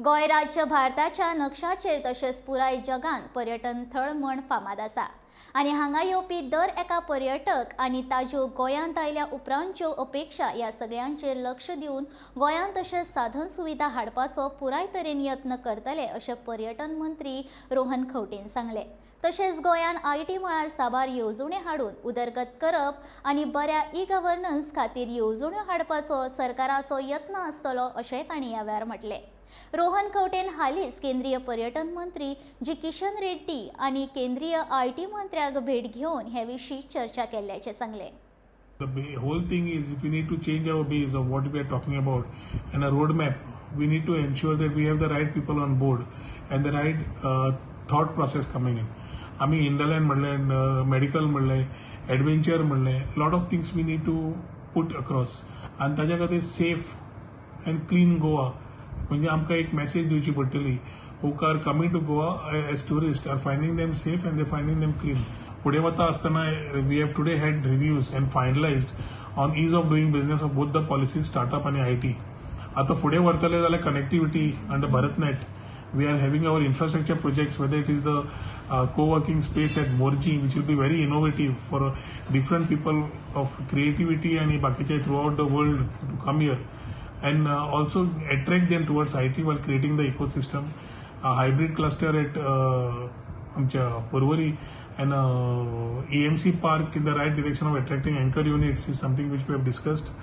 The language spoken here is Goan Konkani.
गोंय राज्य भारताच्या नक्षाचेर तशेंच पुराय जगान पर्यटन थळ म्हण फामाद आसा आनी हांगा येवपी दर एका पर्यटक आनी ताज्यो गोंयांत आयल्या उपरांतच्यो अपेक्षा ह्या सगळ्यांचेर लक्ष दिवन गोंयांत तशेंच साधन सुविधा हाडपाचो पुराय तरेन यत्न करतले, अशें पर्यटन मंत्री रोहन खंवटेन सांगलें. तशेंच गोंयान IT मळार साबार येवजण्यो हाडून उदरगत करप आनी बऱ्या ई गव्हर्नन्स खातीर येवजण्यो हाडपाचो सरकाराचो यत्न आसतलो, अशेंय तांणी ह्या वेळार म्हटलें. रोहन खंवटेन हालींच केंद्रीय पर्यटन मंत्री जी किशन रेड्डी आनी केंद्रीय IT मंत्र्याक भेट घेवन हे विशीं चर्चा केल्ल्याचें सांगलें. The whole thing is, if we need to change our base of what we are talking about and a roadmap, we need to ensure that we have the right people on board and the right thought process coming in. आमी इंडलँड म्हणलें, मेडिकल म्हणलें, एडवेंचर म्हणलें, lot of things we need to put across. आनी ताच्या खातीर सेफ अँड क्लीन गोवा म्हणजे आमकां एक मॅसेज दिवची पडटली, who are coming to Goa as tourist are finding them safe and they finding them clean. फुडें वता आसतना we have today had reviews and finalized on ease of doing business of both the policies, startup आनी IT. आतां फुडें व्हरतले जाल्यार connectivity under BharatNet, we are having our infrastructure projects, whether it is the co-working space at Morji, which will be very innovative for different people of creativity and बाकीचे throughout the world to come here and also attract them towards IT while creating the ecosystem. A hybrid cluster at आमच्या Porvorim and EMC park in the right direction of attracting anchor units is something which we have discussed.